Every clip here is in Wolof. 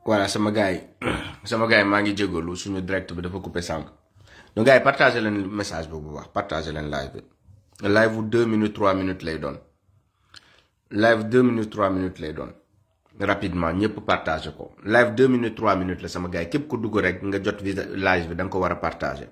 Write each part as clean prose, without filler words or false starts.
voilà sama gars yi sama gars yi maa ngi jégalu suñu direct bi dafa coupé sànq donc gars yi partagé leen message bi bu baax partagé leen live bi live bu 2 minutes 3 minutes lay doon live 2 minutes 3 minutes lay doon rapidement ñëpp partagé ko live 2 minutes 3 minutes la sama gars yi képp ku dugg rek nga jot live bi da nga ko war a partagé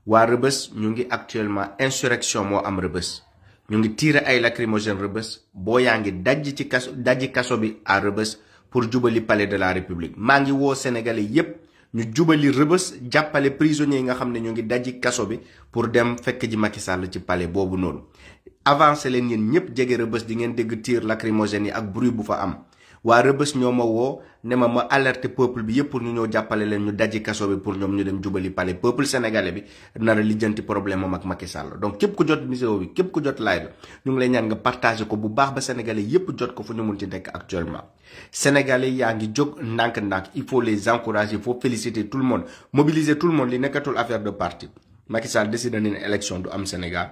waa Rebeuss ñu ngi actuellement insurrection moo am Rebeuss ñu ngi tiré ay lacrymogène Rebeuss boo yaa ngi dajji kaso bi à Rebeuss pour jubali palais de la République maa ngi woo sénégalais yépp ñu jubali Rebeuss jàppale prisonniers yi nga xam ne ñu ngi dajji kaso bi pour dem fekk ji Macky Sall ci palais boobu noonu avancé leen yéen ñëpp jege Rebeuss di ngeen dégg tir lacrymogène yi ak bruit bu fa am waa Rebeuss ñoo ma woo ne ma alerter peuple bi yépp pour ñu ñëw jàppale leen ñu dajji kaso bi pour ñoom ñu dem jubali palais peuple sénégalais bi nar a lijjanti problème moom ak Macky Sall donc képp ku jot vidéo bi képp ku jot live ñu ngi lay ñaan nga partager ko bu baax ba sénégalais yépp jot ko fu ñu mun ci nekk actuellement sénégalais yaa ngi jóg ndànk-ndànk il faut les encourager il faut féliciter tout le monde mobiliser tout le monde li nekkatul affaire de parti Macky Sall décidé na ne élection du am Sénégal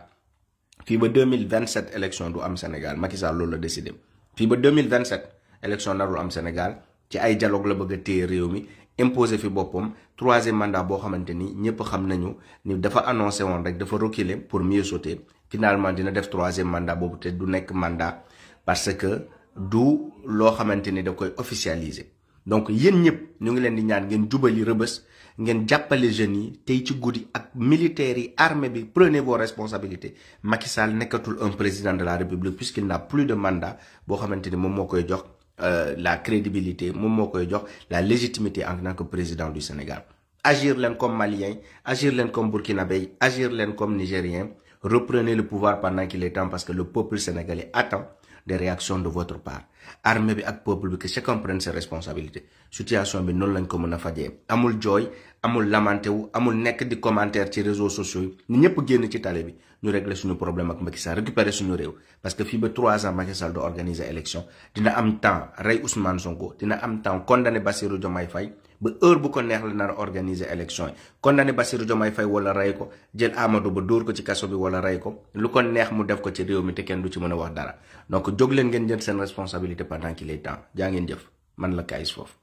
fii ba 2027 élection du am Sénégal Macky Sall loolu la décidé fii ba 2027 élection narul am Sénégal ci ay dialogue la bëgg a téye réew mi imposer fi boppam 3e mandat boo xamante ni ñëpp xam nañu ni dafa annoncé woon rek dafa reculer pour mieux sauter finalement dina def 3e mandat boobu te du nekk mandat parce que du loo xamante ni da koy officialiser donc yéen ñëpp ñu ngi leen di ñaan ngeen jubali Rebeuss ngeen jàppale jeunes yi tey ci guddi ak militaires yi armée bi prenez vos responsabilités Macky Sall nekkatul un président de la République puisqu'il n'a plus de mandat boo xamante ni moom moo koy jox la crédibilité moom moo koy jox la légitimité en tant que président du Sénégal agir leen comme malien agir leen comme burkinabé agir leen comme nigérien reprenez le pouvoir pendant qu'il est temps parce que le peuple sénégalais attend des réactions de votre part armée bi ak peuple bi que chacun prenne ses responsabilités situation bi noonu lañ ko mën a fajee amul jooy amul lamenté wu amul nekk di commentaire ci réseaux sociaux yi ni ñëpp génn ci télé bi ñu régler suñu problème ak Macky Sall récupérer suñu réew parce que fii ba 3 ans Macky Sall do organiser élection dina am temps rey Ousmane Sonko dina am temps condamné Bassirou Diomaye Faye ba heure bu ko neex la nar a organiser élection yi condamné Bassirou Diomaye Faye wala rey ko jël Amadou Ba dóor ko ci kaso bi wala rey ko lu ko neex mu def ko ci réew mi te kenn du ci mën a wax dara donc jóg leen ngeen jël seen responsabilité pendant qu'il est temps jaa ngeen jëf man la Kayz foofu